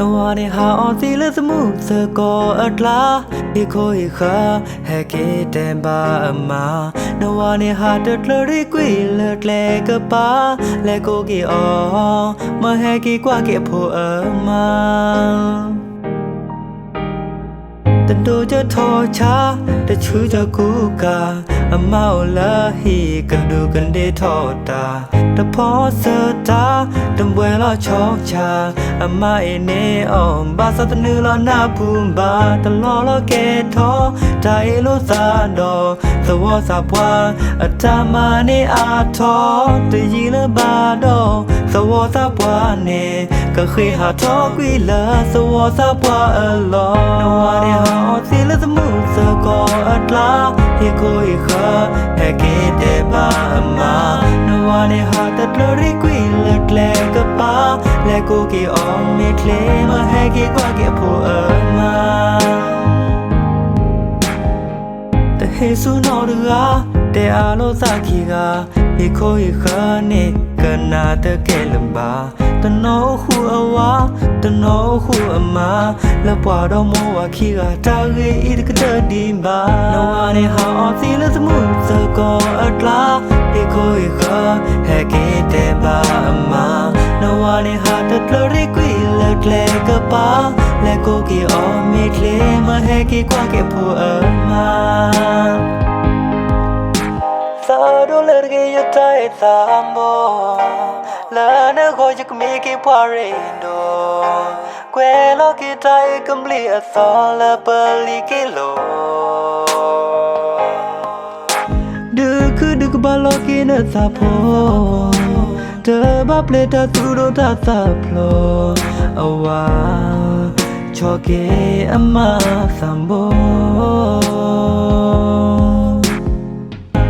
နဝၤန့ၣ်ဟးအီသံလၢသမုၣ်သကိးအကျါ, ဟ့ၣ်ခိၣ်ဟ့ၣ်ဃၢၤ ဟဲက့ၤတဲဘၣ်အမါ, နဝၤန့ၣ်ဟးတကျၢၤရ့ကွံာ်လၢကျဲကပၤ, လဲၤကိးက့ၤအီၤ, မၢဟဲက့ၤကွၢ်က့ၤအဖိအမါ တဒိကၠီထီၣ်ဆါ, တဆူကၠီကူကၤ, အမါအိၣ်လၢဟံၣ်ကဒူးကဒ့ထီၣ်တၢ်, တဖီစၢၤတၢ်, တဘှဲလီၤဆီဆၣ်, အမါအ့ၣ်န့ၢ်အီၤ ဘၣ်ဆၣ်တနုာ်လီၤနၢ်ပူၤဘၣ်, တလီၤလီၤကဲထီၣ်, တၢ်အ့ၣ်လိာ်သးဒီး သဝီသးပှၢ်, အတၢ်မၤန့ၢ်အါထီၣ်, တယံာ်လၢၤဘၣ်ဒီး သဝီသးပှၢ်န့ၣ် ကဃ့ဟးထီၣ်ကွံာ်လၢသဝီသးပှၢ်အလီၢ်, နဝၤန့ၣ်ဟးအီသံလၢသမုၣ်သကိးအကျါ, ဟ့ၣ်ခိၣ်ဟ့ၣ်ဃၢၤ ဟဲက့ၤတဲဘၣ်အမါ, နဝၤန့ၣ်ဟးတကျၢၤရ့ကွံာ်လၢကျဲကပၤ, လဲၤကိးက့ၤအီၤမ့ၢ်ချ့ မၢဟဲက့ၤကွၢ်က့ၤအဖိအမါ တဟ့ၣ်ဆူၣ်နီတဂၤ, တဲအါလိာ်သးခံဂၤ, ဟ့ၣ်ခိၣ်ဟ့ၣ်ဃၢၤန့ၣ် ကနၣ်တကဲလၢၤဘၣ်, တနီၤအိၣ်ဃုာ်အဝၤ, တနီၤအိၣ်ဃုာ်အမါ, လၢပှၤဒီမိၢ်ဝၤခံဂၤ တၢ်ဂ့ၢ်အံၤတကတၢၢ်ဒံးဘၣ်, နဝၤန့ၣ်ဟးအီသံလၢသမုၣ်သကိးအကျါ, ဟ့ၣ်ခိၣ်ဟ့ၣ်ဃၢၤ ဟဲက့ၤတဲဘၣ်အမါ, နဝၤန့ၣ်ဟးတကျၢၤရ့ကွံာ်လၢကျဲကပၤ, လဲၤကိးက့ၤအီၤမ့ၢ်ချ့ မၢဟဲက့ၤကွၢ်က့ၤအဖိအမါ သးဒိၣ်လၢတဂ့ၤယတၢ်အဲၣ်သးဘီ, လၢနဂီၢ်ယကမ့ၢ်က့ၤပှၤရ့ဒိၣ်, ကွဲးလီၤက့ၤတၢ်အ့ၣ်ကဘျံးအသီလၢပလံၤက့ၤလိၤ ဒုးခုဒုးကဘၣ်လီၤက့ၤနသးဖိ, တဘၣ်ပျဲတၢ်သူၣ်ဒိၣ်တၢ်သးဖျိး, အဝၤ ဆီၣ်က့ၤအမါသးဘိ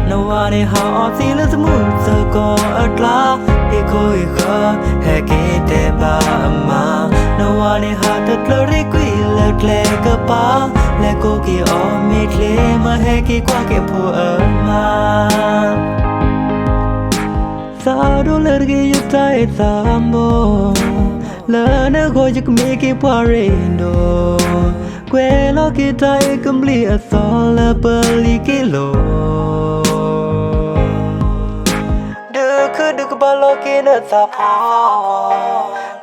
နဝၤန့ၣ်ဟးအီသံလၢသမုၣ်သကိးအကျါ, ဟ့ၣ်ခိၣ်ဟ့ၣ်ဃၢၤ ဟဲက့ၤတဲဘၣ်အမါ, နဝၤန့ၣ်ဟးတကျၢၤရ့ကွံာ်လၢကျဲကပၤ, လဲၤကိးက့ၤအီၤမ့ၢ်ချ့ မၢဟဲက့ၤကွၢ်က့ၤအဖိအမါ သးဒိၣ်လၢတဂ့ၤယတၢ်အဲၣ်သးဘီ, လၢနဂီၢ်ယကမ့ၢ်က့ၤပှၤရ့ဒိၣ်, ကွဲးလီၤက့ၤတၢ်အ့ၣ်ကဘျံးအသီလၢပလံၤက့ၤလိၤ ဒုးခုဒုးကဘၣ်လီၤက့ၤနသးဖိ,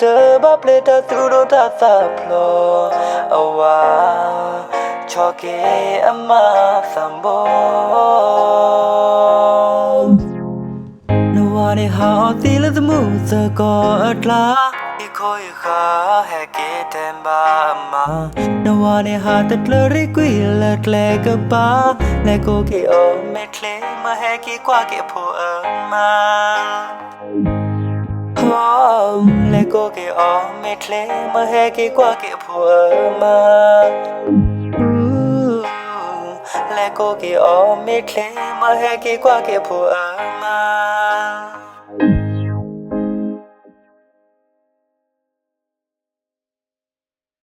တဘၣ်ပျဲတၢ်သူၣ်ဒိၣ်တၢ်သးဖျိး, အဝၤ ဆီၣ်က့ၤအမါသးဘိ နဝၤန့ၣ်ဟးအီသံလၢသမုၣ်သကိးအကျါ, ဟ့ၣ်ခိၣ်ဟ့ၣ်ဃၢၤ ဟဲက့ၤတဲဘၣ်အမါ, နဝၤန့ၣ်ဟးတကျၢၤရ့ကွံာ်လၢကျဲကပၤ, လဲၤကိးက့ၤအီၤမ့ၢ်ချ့ မၢဟဲက့ၤကွၢ်က့ၤအဖိအမါ လဲၤကိးက့ၤအီၤမ့ၢ်ချ့ မၢဟဲက့ၤကွၢ်က့ၤအဖိအမါ လဲၤကိးက့ၤအီၤမ့ၢ်ချ့ မၢဟဲက့ၤကွၢ်က့ၤအဖိအမါ